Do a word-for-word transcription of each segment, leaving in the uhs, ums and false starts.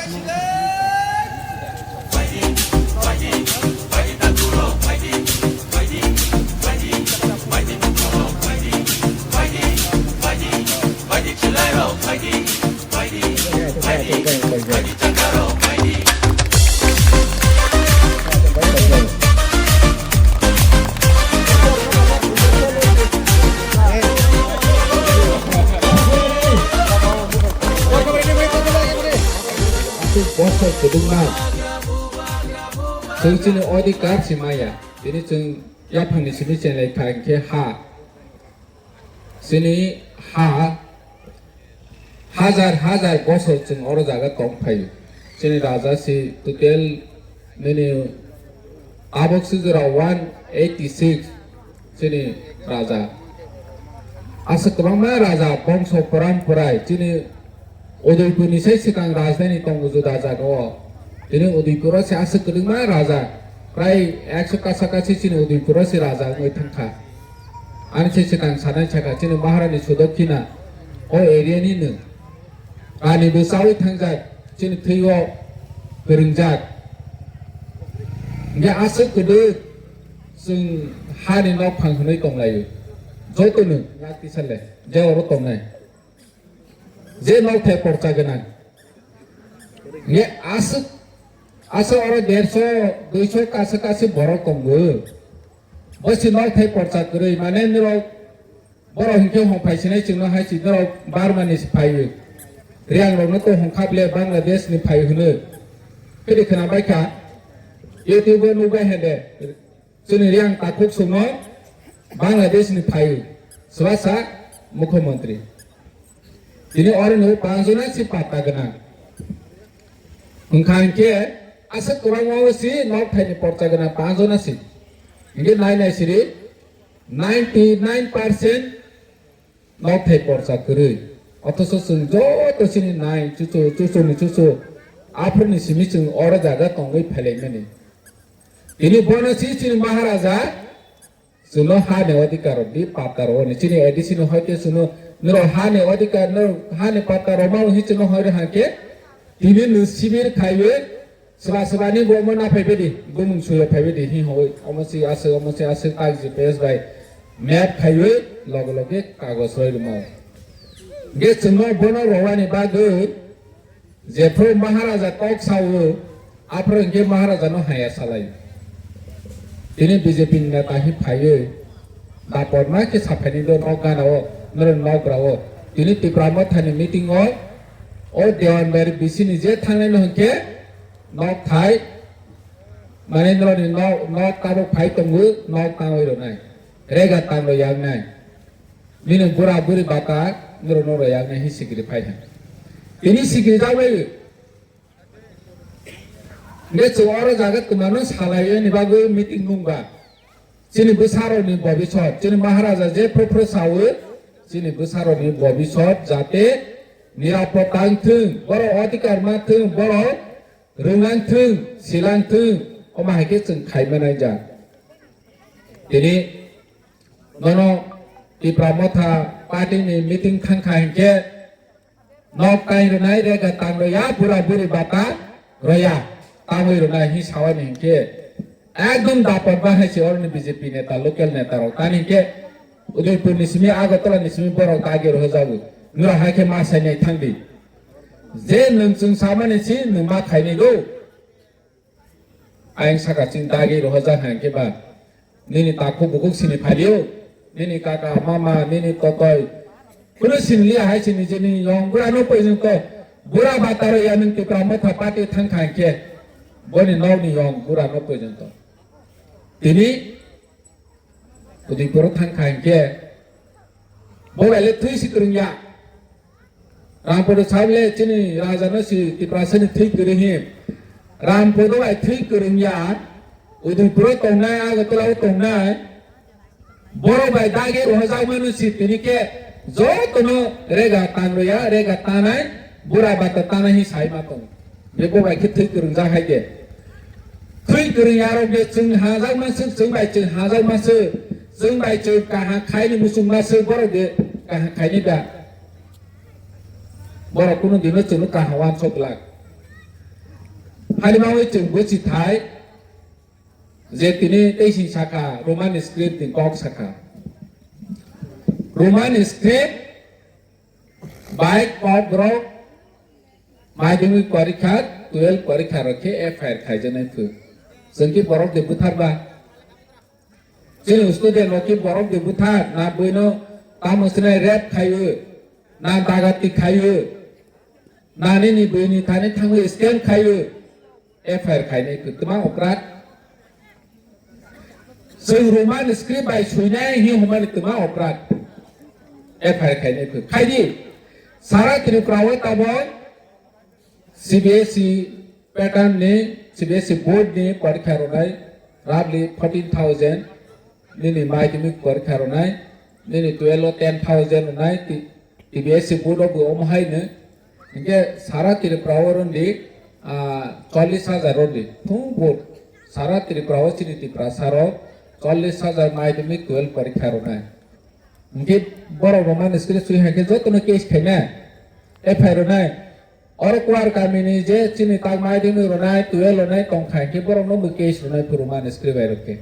Aswk bosor kwbangma chwng chini odhikar se maya. Tini chwng yaphangni simi chenglai kha hinkhe ha. Chini ha hajar hajar bosor chwng oro jaga tong phaio. Chini raja si total nini tabok si jora one eighty six chini raja. Aswk kwbangma raja bongso poram porai chini Udaipurni sai swkang rajdhani tongo juda jagao. Tini Udaipuro se aswk kwbangma raja, prai ekso kasa kasi chini Udaipuro se raja wngwi thangkha. Ani se swkang sanai sakha chini Maharani Sudakkina o area ni no. Kani bo chawi thangjak chini thwi o kwrwngjak. Hinkhe aswk kwdwk chwng hani nokphang hwnwi tonglaio. Joto no yak tisale je oro tongnai. Je nokthai porcha gwnang. Nge aswk, aswk oro derso, duiso kasa kasi borok tongo. Bosi nokthai porcha kwrwi, mane norok borok hinkhe hongphai sinai chwngno hai si norok Burma ni si phaio. Riyang rokno to hongkha ble Bangladesh ni phai hwno. Phiri khwna bai kha, YouTube o nukbai hende. Chini Riyang takhuk songno Bangladesh ni phaio swbasa mukhyamantri. Tini oro no panjona si patta gwnang. Hwnkha hinkhe aswk kwbangma o si nokthai ni porcha gwnang panjona si. Hinkhe nai nai siri ninety nine percent nokthai porcha kwrwi. Othoso chwng joto chini nai chuchu, chuchuni chuchu, aphuruni simi chwng oro jaga tongwi phailaimani. Tini bono si chini Maharaja chwngno hani odhikar rw di, patta rw ni. Chini A D C no hoite chwngno, norok hani odhikar, norok hani patta rw mano hi chwngno hoi rw hangkhe, tini nwng sibir khaiwi, Swba swbani bo omo na phaibai di, bumung suyo phaibai di, hi hoi, omo si aswk, omo si aswk, tak G P S bai map khaiwi loge loge kagoj roi rwmao. Ge chwngno bono rowani bagwi jephru Maharaja kok sao, aphuru hinkhe Maharaja no haya salai. Tini B J P ni neta hi phaiwi, dapor ma khe saphaini do nok gana o, norok nok ra o. Tini Tipra Motha ni meeting o, o Dewan Bari B C ni je thangnai no hinkhe, Nok thai, mane norokni nok, nok tabuk phai tongo, nok tangwi rwnai. Rega tangwi yaknai. Bini bura buri bata norokno rw yaknai hi sikiri phai hai. Tini sikiri jagwi. Nge chwng oro jaga twmano salai yani bagwi meeting nungba. Chini bwsarokni bobisot, chini Maharaja je phru phru sawi, chini bwsarokni bobisot jate nirapod tang thung, borok odhikar ma thung, borok Rwnglang thung, silang thung, omo hai khe chwng khai manai ja. Tini nono Tipra Motha party ni meeting thang kha hinkhe nok tai rwnai, rega tang rwya, bura buri bata rwya, tangwi rwnai hi sawani hinkhe ekdom dapot ba hai se oroni B J P neta, local neta rok tani hinkhe Udaipur ni simi, Agartala ni simi borok dagi rwjago, nura hai khe ma sainai thangdi. Je nwng chwng samani si nwng ma khainai do. Ayang saka chwng dagi rohorjak hai khe ba. Nini takhuk bukhuk sini phalio. Nini kaka, mama, nini totoi. Kunu sini liya hai sini je nini yong bura no poijon to. Bura bataro ya nwng Tipra Motha party thang kha khe. Boni nokni yong bura no poijon to. Tini Udaipur thang kha hinkhe, bo bai le thwi si kwrwng ya. Rampodo sab le chini raja no si Tiprasa ni thwi kwrwng hi. Rampodo bai thwi kwrwng ya. Udaipur o tongnai, Agartala o tongnai. Borok bai dagi rohorjak mano si tini khe jotono rega tang rwya, rega tanai, bura bata tanai hi sai ma tongo. Bebo bai khe thwi kwrwngjak hai de. Thwi kwrwng yarok de chwng hajak maswk, chwng bai chwng hajak maswk, chwng bai chwng kaham khaini muchung maswk, borok de kaham khaini da. Borok kunu dino chwngno kaham wansok glak. Thani bagwi chwng bwchithai je tini tei sing sakha Roman script ni kok sakha. Roman script bai kok rok madhyamik porikha, twelve porikha rok khe F I R khaijaknai phu. Chwng khe borok de butharba. Chini student rok khe borok de buthar, na buino tamo sinai rape khaio, na dagati khaio, na nini buini thani thangwi scam khaio, F I R khainai khe twma oprad. Chwng Roman script bai suinai hi humani twma oprad. F I R khainai khe khaidi. Sara Tripura o tabok C B S E pattern ni, C B S E board ni porikha rwnai roughly fourteen thousand, nini madhyamik porikha rwnai, nini twelve o ten thousand rwnai, ti-, T B S E board o bo omo hai no. Hinkhe sara Tripura o rwndi, ah, chollish hajar rwndi. Thung board sara Tripura o chini Tiprasa rok chollish hajar madhyamik twelve porikha rwnai. Hinkhe borok rok mani script sui hai khe jotono case khainai, F I R rwnai. Oro Kuar kamini je chini tak madhyamik rwnai, twelve rwnai tongkha, hinkhe borokno bo case rwnai phuru mani script bai rok khe.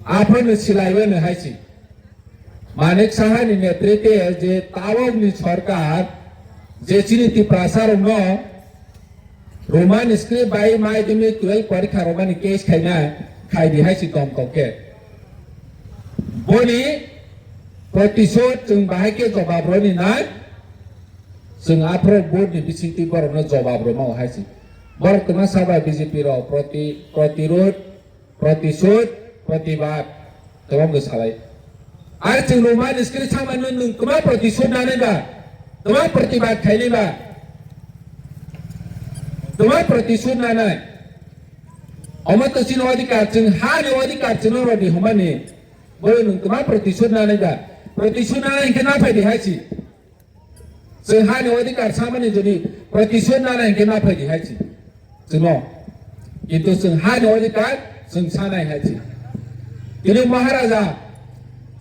Aphano silaiwi no hai si. Manik Saha ni netritwe je tabok ni sorkar je chini Tiprasa rokno Roman script bai madhyamik twelve porikha rwmani case khaina khaidi hai si tong tong khe. Boni protisod chwng bahai khe jobab rwni nai, chwng aphuru board ni bisingtwi borokno jobab rwmao hai si. Borok twma saba B J P rok proti-, protirod, protisod, protibad tobang bw salai. Ar chwng rwmani script samani nwng twma protisod nanai ba, twma protibad khainai ba, twma protisod nanai. Omo to chini odhikar, chwng ha ni odhikar chwngno rwdi hwnmani. Bo nwng twma protisod nanai ba, protisod nanai hinkhe naphai di hai si. Chwng hani odhikar samani jodi protisod nana hinkhe naphai di hai si. Chwngno. Kintu chwng hani odhikar chwng sanai hai si. Tini Maharaja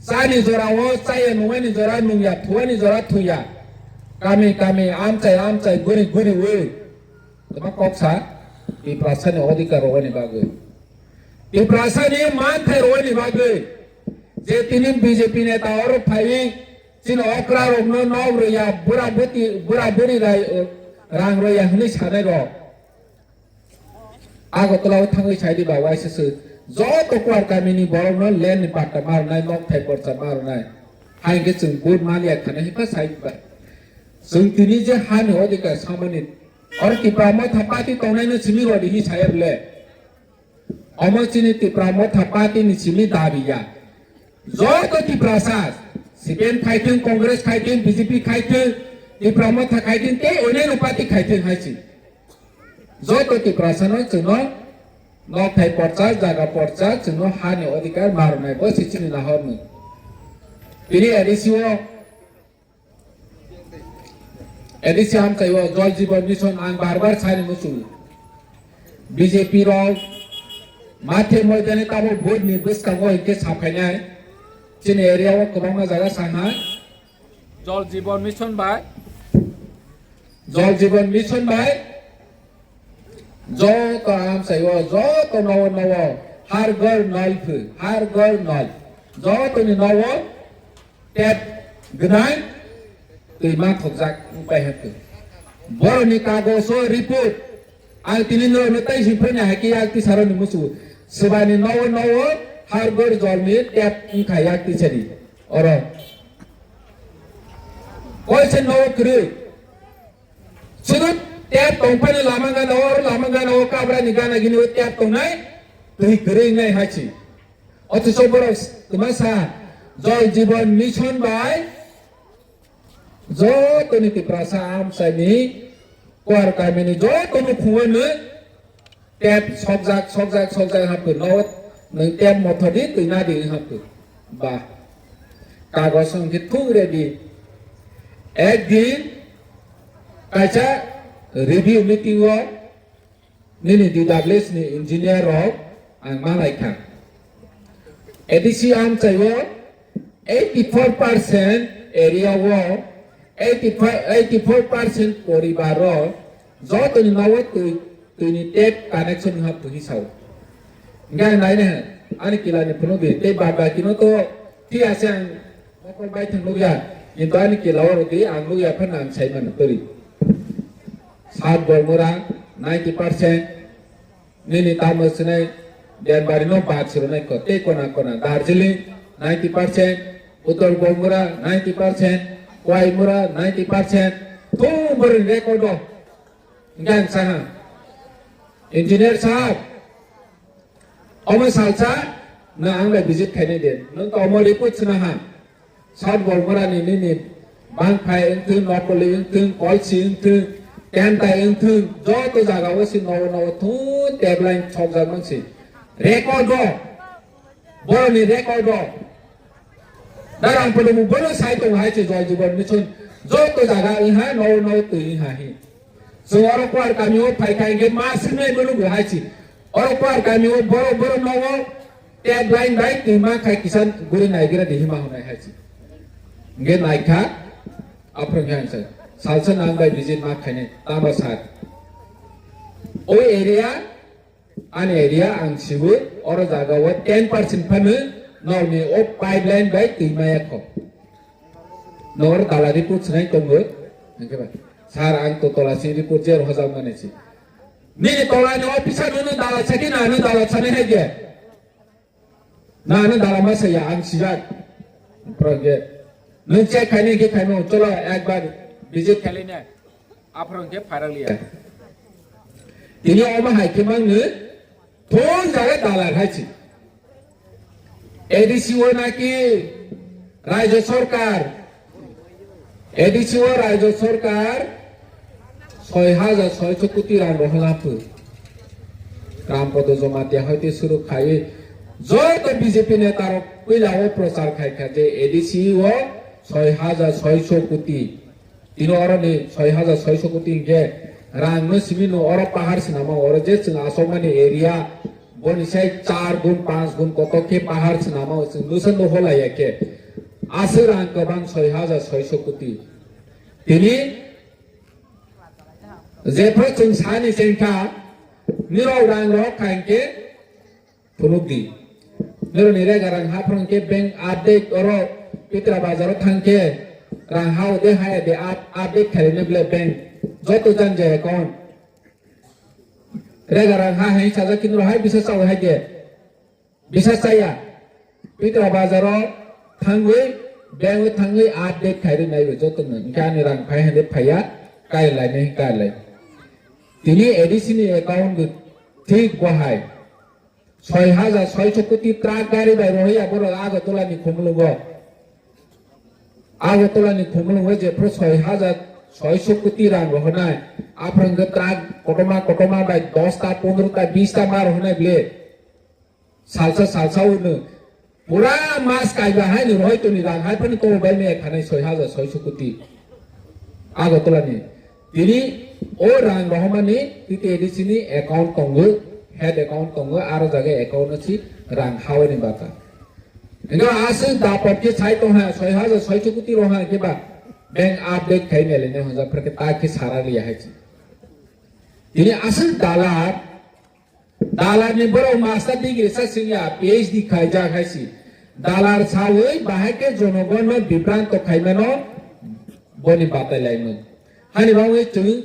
chani jora o chaya, nungani jora nungya, thuani jora thuya. Kami kami, amchai amchai, guri guri wi. Tama kok sa, Tiprasani odhikar rwani bagwi. Tiprasani manthai rwani bagwi. Je tini B J P neta oro phaiwi chini okra rokno nok rwya, bura buti, bura buri rai, rang rwya hwnwi sanai rok. Agartala o thangwi saidi ba waisa se joto Kuar kamini borokno land ni patta ma rwnai, nok thai porcha ma rwnai. Hai hwnkhe chwng vote ma liya khana hwnpha sai ba. Chwng tini je hani odhikar samani oro Tipra Motha party tongnaino simi rwdi hi saya bwle. Omo chini Tipra Motha party ni simi dabi ya. Joto Tiprasa, C P M khaithwng, Congress khaithwng, B J P khaithwng, Tipra Motha khaithwng, tei onyaino party khaithwng hai si. Joto Tiprasano chwngno nok thai porcha, jaga porcha, chwngno hani odhikar ma rwnai, bo se chini nahormung. Tini A D C o A D C amchai o Jal Jeevan Mission ang bar bar sani muchungo. B J P rok mathe moidani tamo vote ni bwskango hinkhe saphainai. Chini area o kwbangma jaga sangha. Jal Jeevan Mission bai, Jal Jeevan Mission bai joto amchai o, joto nogo nogo, har ghar nal phu, har ghar nal. Jotoni nogo tap gwnang twi ma thokjak wngpai hwnkhe. Borokni kagoso report ang tini norokno tei swi phwrwngna hai khe yak tisarokni muchungo. Swbani nogo nogo har ghar jalni tap wngkha yak tisani. Oro koise nogo kwrwi. Sudu tap tongphani lama gana o, lama gana o kabrani gana gini o tap tongnai, twi kwrwi wngnai hai si. Othocho borok kwma sa Jal Jeevan Mission bai jotoni Tiprasa amchaini Kuar kamini joto nukhungno tap sokjak, sokjak, sokjak hapkhe no nwng tap mothodi twi nadi hapkhe. Ba kagos hwnkhe thung ready. Ekdin kaisa review meeting o nini D W S ni engineer rok ang ma lai kha. A D C amchai o eighty four percent area o eighty-four, eighty-four percent poribar o jotoni nogo twi Twini tap connection wngha buhi sao. Hingke ang naina, ani kila ni phunuk di, tei bad baki no to thik ase, ang mokol bai thang nukya, kintu ani kila o rwdi, ang nukya phano ang sai mano twi. South Bormura ninety percent, nini tamo sinai Denbari no bad siro nai ko, tei kona kona Darjeeling ninety percent, Uttor Bormura ninety percent, Koimura ninety percent, tum bor record o. Hingke ang saha, "Engineer sahab, omo salsa nwng ang bai visit khainai de, nwng to omo report sina ha. South Bormura ni nini bangphai wngthung, nokoli wngthung, kolsi wngthung, tentai wngthung, joto jaga o si nogo nogo thung teblain chokjak mang si. Record o, boroni record o." Darang pwdwmung bono sai tongo hai se Jal Jeevan Mission. Joto jaga wngha, no, no, twi wngha hi. Chwng oro Kuar kami o phai kha hingke ma swrwngnai bono bo hai se. Oro Kuar kami o boro, boro nogo tap line bai twi ma khai kisa guri naigra di hima hwnai hai se. Hingke naikha, aphuru hwnka hwnsa. Salsa nang bai visit ma khainai, tamo sar. O area, ani area ang sibu, oro jaga o ten percent phano nokni o pipeline bai twi maya kho. Nor dala report sinai tongo, hingke ba, sir, ang to tola si report je hojak mani si. Nini tola ni officer no dala saki na, no dala sani hai je. Na, no dala ma saya, ang sijak. Prangke. Nung check khaini ke khaimo, cholo, ekbar visit khailai ne. Aphuru hwnkhe phairang liya. Tini omo hai khe mangno thon jaga dalar hai si. A D C o naki Rajya Sarkar, A D C o Rajya Sarkar soi hajar soiso koti rang rohor lapho. Ram Podo Jamatia hoite suru khai joto B J P neta rok puila o prochar khai kha je A D C o soi hajar soiso koti. Tini oro ni soi hajar soiso koti hingke rang no simi no oro pahar sinama oro je chwng asokmani area boni sai char gun panch gun koto khe pahar sinama chwng nusa no holaiya khe aswk rang kwbang soi hajar soiso koti. Tini jephru chwng sani chengkha nirok rang rok kha hingke Phunuk di. Nironi rega rang ha phwrwng khe bank update oro Pitra Bazar o thang khe rang ha o de haya de up-, update khailai nai ble bank. Joto jan jai account. Rega rang ha hai sajak khe niro hai bisa chao hai de. Bisa chaya. Pitra Bazar o thangwi bank o thangwi update khairi nai joto no. Hingkhe ani rang phai hande phaiya kai lai nai kai lai. Tini A D C ni account bo thik bo hai. Soi hajar soiso koti truck gari bai rohorya borok Agartala ni Khumulwngo. Agartala ni Khumulwngo jephru soi hajar soiso koti rang rohornai. Aphuru hwnkhe truck kotorma kotorma bai dosta, pondrota, bista ma rohornai ble. Salsa salsa o no. Pura mas kaiba hai ni rohoi toni rang hai phano to bai me khanai soi hajar soiso koti. Agartala ni. Tini o rang rohormani T T A D C ni account tongo, head account tongo, aro jaga account no si rang hawi ni bata. Ino aswk dapot khe sai tong ha, soi hajar soiso koti roha khe ba bank update khai mele ne hoja phar khe ta khe sara liya hai si. Tini aswk dalar Dalar ni borok master degree sa singya, P H D khaijak hai si. Dalar sawi bahai khe jonogon no bibranto khaimano boni batai laimung. Hani bagwi chwng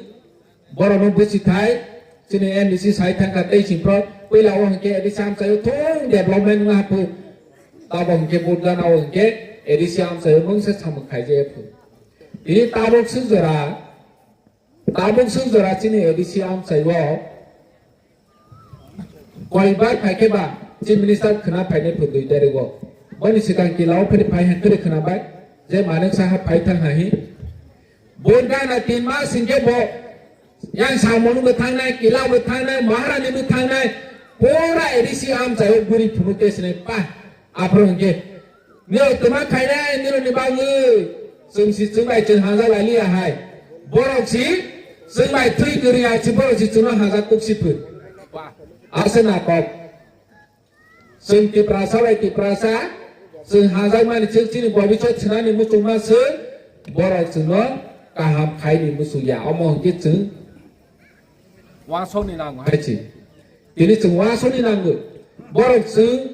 borok no bwswi thai, chini M D C sai thangkha tei singpro puila o hwnkhe A D C amchaio thung development wngha phu. Tabo hwnkhe vote gana o hwnkhe A D C amchaio mungsa samung khaijaya phu. Tini tabuk swk jora Tabuk swk jora chini A D C amchaio koibar phaikhe ba Chief Minister khwna phainai phu dui tarikgo. Boni swkang kilao phiri phai hai phiri khwna bai je Manik Saha phai thang hai. Bo gana tin mas hwnkhe bo yang samung bo thangnai, kila bo thangnai, Maharani bo thangnai, pura A D C amchaio guri phunuk te sinai pa. Aphuru hwnkhe, nirok twma khainai nirokni bagwi, chwng si chwng bai chwng hanja lai liya hai. Borok si chwng bai thwi kwrwi ya si borok si chwngno hanja kuk si phwrw. Ase na kok. Chwng Tiprasa bai Tiprasa, chwng hanjakmani chwng chini bobiswt swnani muchungma chwng, borok chwngno kaham khaini muchungya. Omo hwnkhe chwng Wansokni nango hai se. Tini chwng wansokni nango. Borok chwng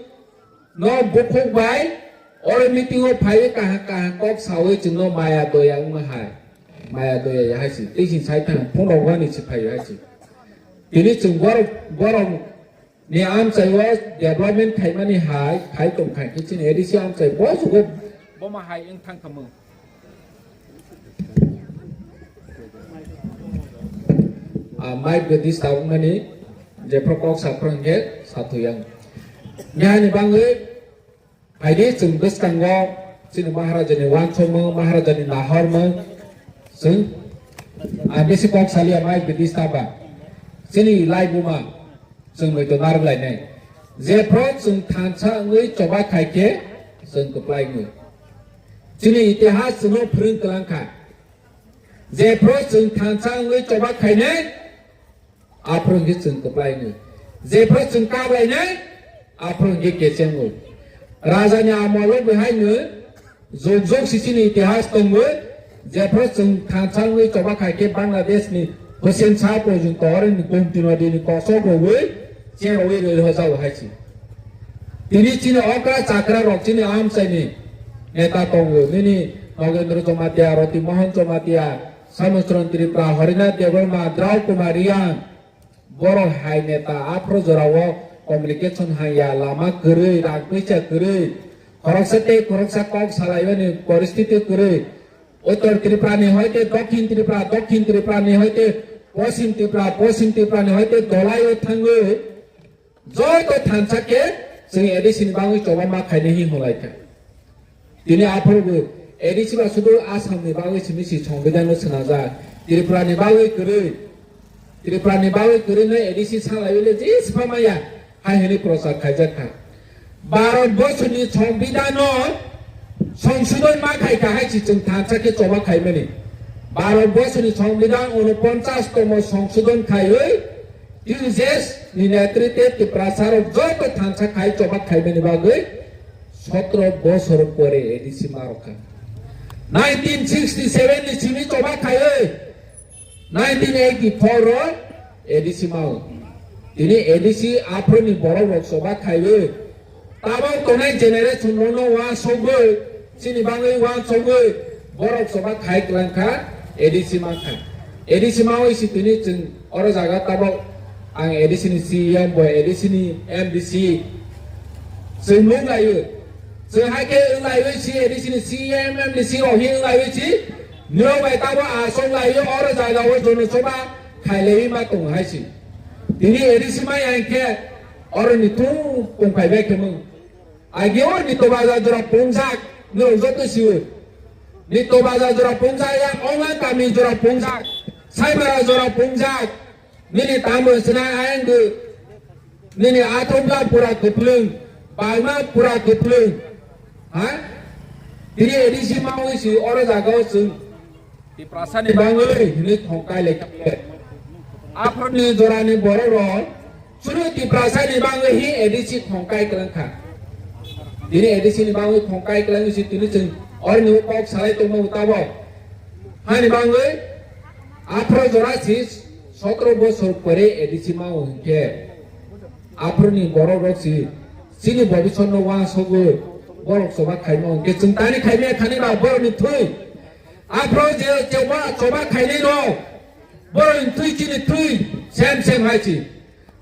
no bukhuk bai oro meeting o phaiwi kaham kaham kok sawi chwng no maya doya wngma hai. Maya doya ya hai se. Tei chwng sai thang phone rok wani se phai hai se. Tini chwng borok, borok ni amchai o development khaimani hai, khai tong kha khe chini A D C amchai bo jugo. Bo ma hai wng thang kha mo. Ah, mic bo disturb wngmani, jephru kok saphru hwnkhe sathu yang. Nihani bangwi phaidi chwng bwskango chini Maharajani wansokmung, Maharajani nahormung, chwng, ah, bisi kok salia mic bo disturb ba. Chini laibuma chwng bai to narwk lainai. Jephru chwng thansa wngwi choba khai khe chwng kwplai wngwi. Chini itihas chwngno phwrwng kwlang kha. Jephru chwng thansa wngwi choba khainai, aphuru hwnkhe chwng kwplai wngwi. Jephru chwng kap lainai, aphuru hwnkhe kecheng wngwi. Rajani amolo bo haino jok jok si chini itihas tongwi, jephru chwng thansa wngwi choba khai khe Bangladesh ni Hussein Shah porjonto oroni continue dini kosok rogwi cherogwi rwi hojao hai se. Tini chini okra chakra rok chini amchaini neta tongo. Nini Nogendra Jamatia, Roti Mohan Jamatia, Samuchron Tripura, Harinath Debbarma, Drau Kumar Reang, borok hai neta aphuru jorao communication hangya, lama kwrwi, rang puisa kwrwi, khoroksa tei khoroksa kok salaimani poristiti kwrwi. Uttor Tripura ni hoite Dokhin Tripura, Dokhin Tripura ni hoite Poschim Tripura, Poschim Tripura ni hoite Dolai o thangwi joto thansa khe chwng A D C ni bagwi choba ma khainai hi hwnlai kha. Tini aphuru bo A D C ba sudu Assam ni bagwi simi si Songbidan no swnajak. Tripura ni bagwi kwrwi, Tripura ni bagwi kwrwi no A D C salai le je sipha maya. Hai hwnwi prochar khaijak kha. Bharat borsoni Songbidan no songsodon ma khai kha hai se chwng thansa khe choba khaimani. Bharat borsoni Songbidan unoponchas tomo songsodon khaiwi T U J S ni netritwe Tiprasa rok joto thansa khai choba khaimani bagwi sotro bosor pore A D C ma rok kha. Nineteen sixty seven ni simi choba khaiwi nineteen eighty four o A D C mao. Tini A D C aphuruni borok rok choba khaiwi tabok tongnai generation no no wansogwi chini bagwi wansogwi borok choba khai kwlang kha A D C mankha. A D C mawi si tini chwng oro jaga tabok ang A D C ni C E M bo A D C ni M D C chwng nung laio. Chwng hai khe wng laio si A D C ni C E M M D C rok hi wng laio si. Nirok bai tabo aswk lai o oro jaga o jono soba khailaiwi ma tongo hai se. Tini A D C mai hai khe oro ni tung tong phai bai khe mung. Agi o ni to baja jora pungjak nirok joto si o. Ni to baja jora pungjak ya onga kami jora pungjak. Saibara jora pungjak. Nini tamo sina ayang du. Nini athom ga pura kuplung, bagma pura kuplung. Ha? Tini A D C mawi si oro jaga o chwng. Tiprasa ni bangwi hini thongkai le. Aphro ni jora ni borok rok. Chwng Tiprasa ni bangwi hi A D C thongkai kwlang kha. Tini A D C ni bangwi thongkai kwlang si tini chwng oro ni kok salai tongma tabok. Hani bangwi aphro jora si sotro bosor pore A D C mao hwnkhe, aphro ni borok rok si chini bobisor no wansogwi borok choba khaima hwnkhe chwng tani khaimaya thani ba borok ni thwi. Aphro je choba, choba khainai rok borok ni thwi chini thwi sem sem hai si.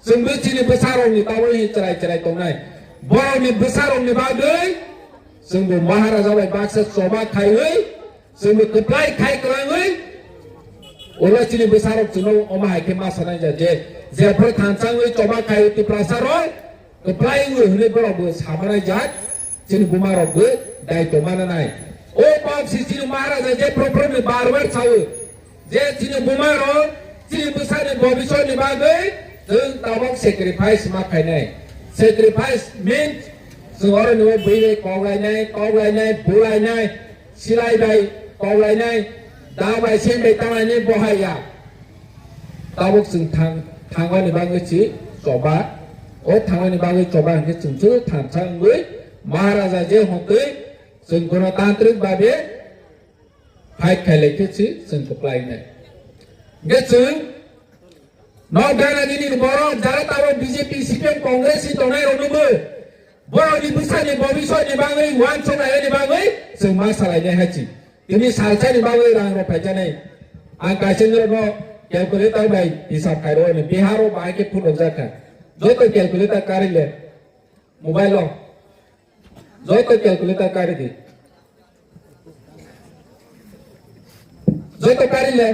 Chwngbo chini bwsarokni bagwi chwrai chwrai tongnai. Borokni bwsarokni bagwi chwngbo Maharaja bai baksa choba khaiwi chwngbo kwplai khai kwlangwi ulo chini bwsarok chwngno omo hai khe ma sanai ja je, jephru thansa wngwi choba khaiwi Tiprasarok kwplai wngwi hwnwi borokbo samanai jak chini bumarokbo daitw mananai. O kok si chini Maharaja jephru phru ni bar bar sawi. Je chini buma rok, chini bwsani bobisor ni bagwi chwng tabok sacrifice ma khainai. Sacrifice means chwng oro ni bwi bai kok lainai, kok lainai, bu lainai, silai bai kok lainai, da bai sen bai ta lainai bo hai ya. Tabok chwng thang, thangmani bagwi si choba, o thangmani bagwi choba hwnkhe chwng chwng thansa wngwi Maharaja je hwnkhe chwng gonotantrik babe fight khailai khe si chwng kwplai nai. Hwnkhe chwng Nok gana nini borok jara tabo B J P, C P M, Congress ni tongnai rok nungwi. Borok ni bwsa ni bobiswt ni bagwi, uansuk nai ni bagwi, chwng ma salai nai hai chi. Tini salsa ni bagwi rang rok phai janai. Ang kaisa ni rok no calculator bai hisab khai rok ni Bihar o bahai khe phut rok jak kha. Joto calculator kari le. Mobile o. Joto calculator kari di. Joto kari le.